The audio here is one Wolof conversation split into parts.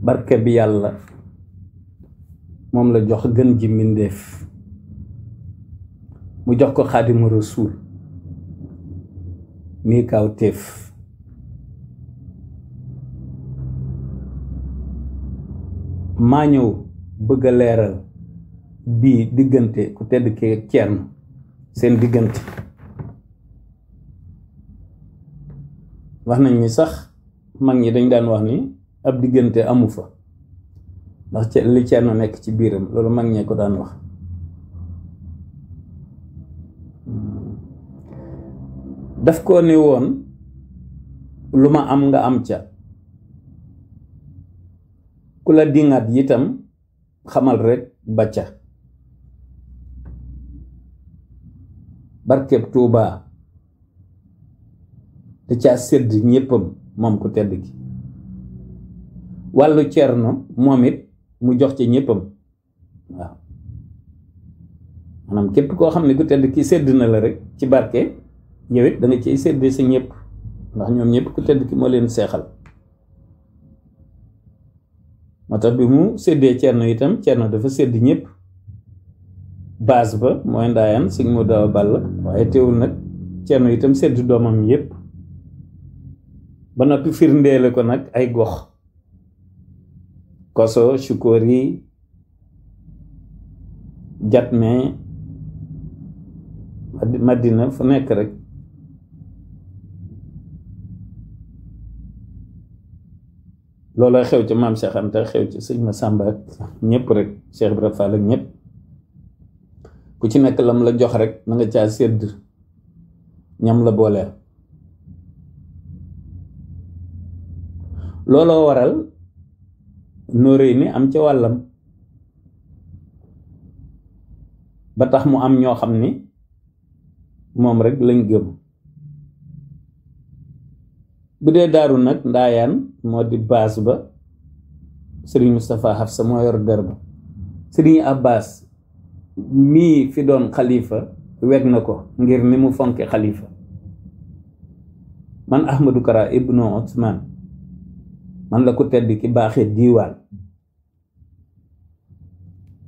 barke bi yàlla moom la jox gën ji mbindéef mu jox ko xaadimu rasuul mii kaw téef maa ñëw bëgg a leeral bii diggante ku tedd ki Thierno seen diggante wax nañ ni sax mag ñi dañ daan wax ni ab diggante amu fa ndax li Thierno nekk ci biiram loolu mag ñee ko daan wax daf ko ne woon lu ma am nga am ca ku la dingat yitam xamal rek ba ca barkeb Tuuba da caa sédd ñéppam moom ku tedd ki wàllu Thierno moom it mu jox ci ñéppam waaw maanaam képp koo xam ne ku tedd ki sédd na la rek ci barke yow it da nga ciy sédd sa ñépp ndax ñoom ñépp ku tedd ki moo leen seexal moo tax bi mu séddee Thierno itam Thierno dafa sédd ñépp base ba mooy ndaayaan sig mu dawa ball waaye teewul nag Thierno itam sédd doomam yépp ba noppi firndeele ko nag ay gox Koso Shukori Jatme Madina fu nekk rek looloo xew ci maam Cheikh Anta xew ci sëñ Massamba ak ñëpp rek Cheikh Ibra Fall ak ñëpp ku ci nekk lam la jox rek na nga caa sédd ñam la booleel looloo waral Noreyni am ca wàllam ba tax mu am ñoo xam ni moom rek lañ gëm bu dee daaru nag ndaayaan moo di baas ba Serigne Moustapha Hafsa moo yor der ba Serigne Abbas mii fi doon xalifa weg na ko ngir ni mu fonke xalifa man Ahmadou Kara ibnu Ousmane man la ku tedd ki baaxee diiwaan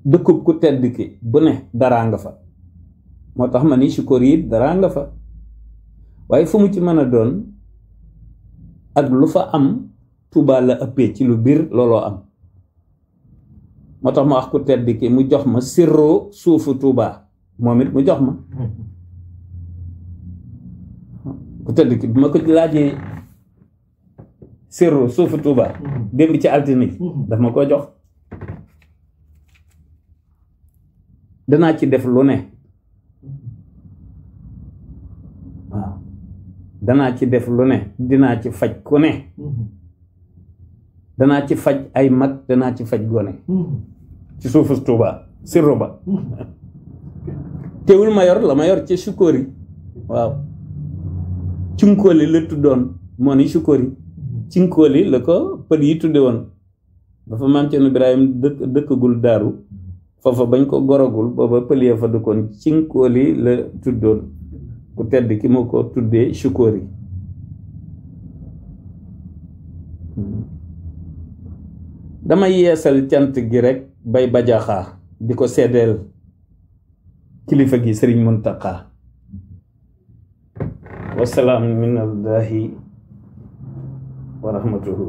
dëkkub ku tedd ki bu ne daraa nga fa moo tax ma ni sukóor yi daraa nga fa waaye fu mu ci mën a doon ak lu fa am Tuuba la ëppee ci lu biir looloo am moo tax ma wax ku tedd ki mu jox ma sirroo suufu Tuuba moom it mu jox ma ku tedd ki bu ma ko laajee sirroo suufu Tuuba démb ci altine daf ma ko jox danaa ci def lu ne waaw danaa ci def lu ne dinaa ci faj ku ne danaa ci faj ay mag danaa ci faj gone ci suufu Tuuba sirru ba teewul ma yor la ma yor ci sukóori waaw cinkóoli la tuddoon moo ni sukóori cinkóoli la ko pël yi tudde woon dafa maam Cerno Ibrahim dëkkagul daaru foofa bañ ko gorogul booba pël ya fa dëkkoon cinkóoli la tuddoon ku tedd ki moo ko tuddee sukóori damay yeesal cant gi rek bay bajaxaa di ko seddeel kilifa gi Sëriñ Muntaqa wasalaam minallahi wa rahmatuhu